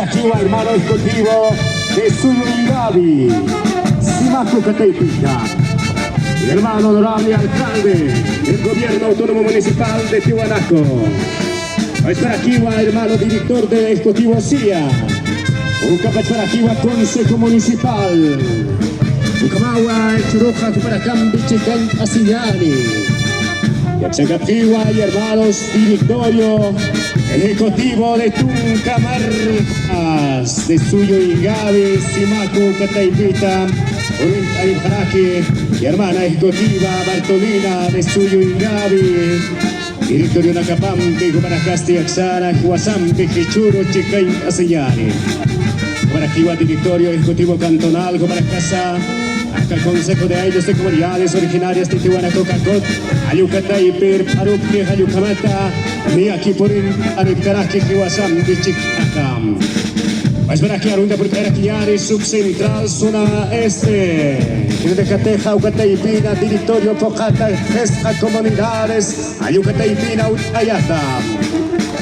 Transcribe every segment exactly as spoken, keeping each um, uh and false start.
Aquí va hermano ejecutivo de Suyuy Ingavi, Simaku Cataypita. Hermano honorable alcalde del gobierno autónomo municipal de Tiwanaku. Pachparakiwa hermano director del ejecutivo sia. Uka pachparakiwa consejo municipal. Ukhamawa churuxa jupanakampi chikañ asiñani. Yachakapkiwa hermanos directorio ejecutivo de Tunka Marcas de Suyuy Ingavi, Simaku Cataypita, Orient Aripjaraki, y hermana ejecutiva Bartolina de Suyuy Ingavi. Directorio nakapampi, jupanakasti aksana, jiwasampi, jichhüru, chikañ asiñani. Jupanakiwa directorio ejecutivo cantonal, jupanakasa, aka Consejo de Ayllu y Comunidades Originarias de Tiwanaku Kakut, Jallukataypir, p'arupki, jallukhamata, niyakipïrin, aripkaraki, jiwasampi, chikañ atam. Pachparaki arunda purt'ayarakiñani, subcentral, zona este. Kinatakatexa, ukataypina, directorio, phuqhata, jisqa comunidades, Jallukataypina ut'ayata.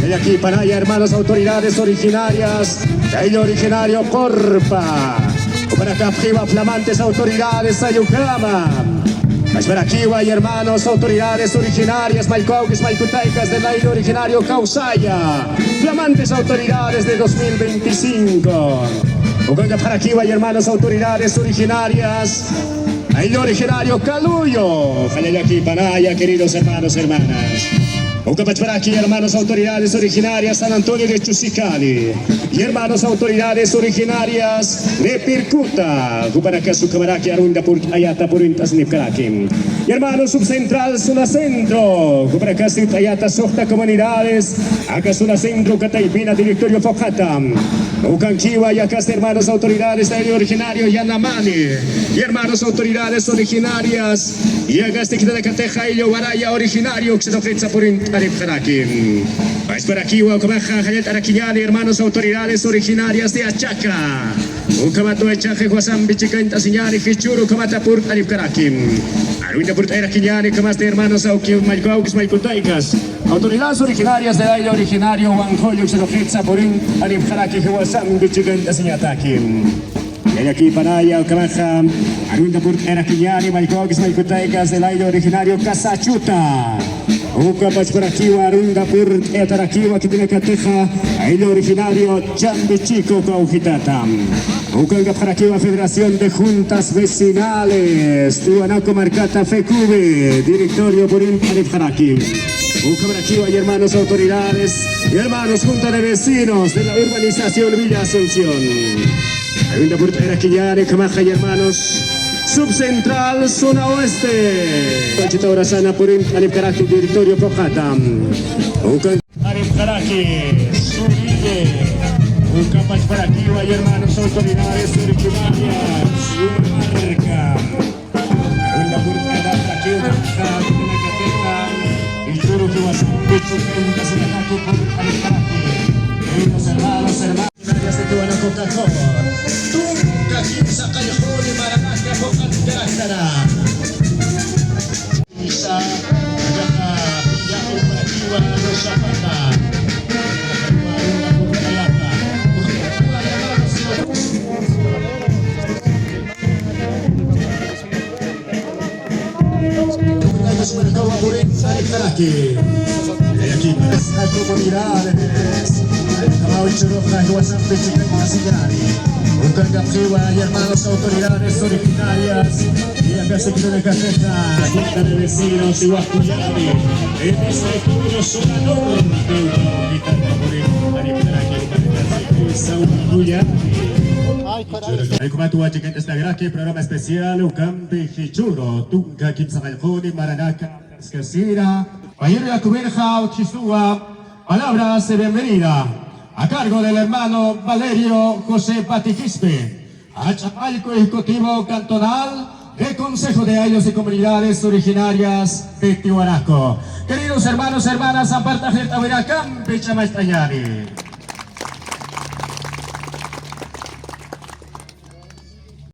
Jallallakïpanaya hermanos autoridades originarias, de Ayllu Originario Qurpa. Jupanakapxiwa flamantes autoridades Ayllukhama. Pachparakiwa hermanos autoridades originarias, mallku awkis, mallku taykas del Ayllu Originario Kawsaya. Flamantes autoridades de dos mil veinticinco. Ukankapxarakiwa hermanos autoridades originarias, Ayllu Originario Caluyo, jallallakïpanaya, queridos hermanos, hermanas. Uka pachparaki, hermanos autoridades originarias San Antonio de Chusicali, y hermanos autoridades originarias de Pircuta, jupanakas ukhamaraki arunda purt'ayata purint'asinipkaraki. Y hermanos subcentral, zona centro, jupanakas ut'ayata suxta comunidades, aka zona centro, ukataypina, directorio phuqhata. Ukankiwa, akasti hermanos autoridades de Ayllu Originario Yanamani, y hermanos autoridades originarias, y akasti kinatakatexa Ayllu Waraya Originario, uksatukitsa purint'aripxaraki. Pachparakiwa ukhamaxa jallat'arakiñani, hermanos autoridades originarias de Achaca. Ukhamatu Achaca jiwasampi chikañt'asiñani, jichhüru ukhamata purt'aripkaraki. Arunda purt'ayarakiñani, ukhamasti hermanos awki, mallku awkis, mallku taykas. Autoridades originarias del Ayllu Originario Wanqullu, uksatukitsa purint'aripxaraki, jiwasampi chikañt'asiñataki. Jallallakïpanaya, ukhamaxa arunda purt'ayarakiñani, mallku awkis, mallku taykas del Ayllu Originario Casachuta. Uka pachparakiwa arunda purt'ayatarakiwa, kinatakatexa Ayllu Originario Chambichico kawkitata. Ukankapxarakiwa Federación de Juntas Vecinales, Tiwanaku markata, FECUVE, directorio purint'aripxaraki. Ukhamarakiwa, y hermanos autoridades, y hermanos Junta de Vecinos de la urbanización Villa Asunción. Arunda purt'ayarakiñani, ukhamaxa, y hermanos Subcentral, zona oeste. Conchita Urasana purint'aripkaraki, directorio phuqhata. Ukan Aripkaraki, Surille, uka pachparakiwa, y hermanos autoridades originarias, Urmarca. Arunda purt'ayarakiwa, y churu jiwasampi chikañt'asiñataki purt'aripkaraki. Queridos hermanos, hermanas, de Tiwanaku Kakut, tunka kimsa qallquni maranaka phuqhantaraktara. Isa, ayaqa, ya, Urmarca, Zapata. Comunidades. Comunidades. Ukankapxiwa, hermanos autoridades originarias, y acá se queda la caseta, junta de vecinos y Huacuyari, en este puro zona norte, Huacuyari. Ay, corazón. Ay, como tú, chiquete, está gratis, programa especial, Ukampi Jichhüru, tunka kimsa qallquni maranaka, escasira, Bayero Yacuberja, Uchisuwa, palabras de bienvenida, a cargo del hermano Valerio José Pati Quispe, Achapalco, ejecutivo cantonal del Consejo de Ayllus y Comunidades Originarias de Tiwanaku. Queridos hermanos, hermanas, aparta gente, a ver, acá, pecha maestra Yari.